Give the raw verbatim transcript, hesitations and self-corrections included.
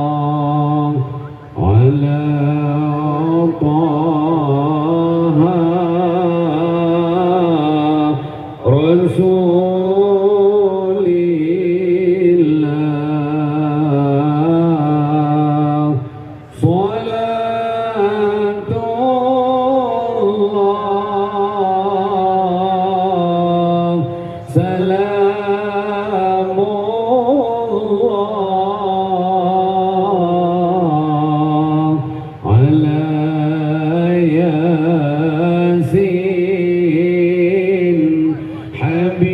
الله على طه رسول الله. صلاة الله، سلام الله على ياسين حبيبي.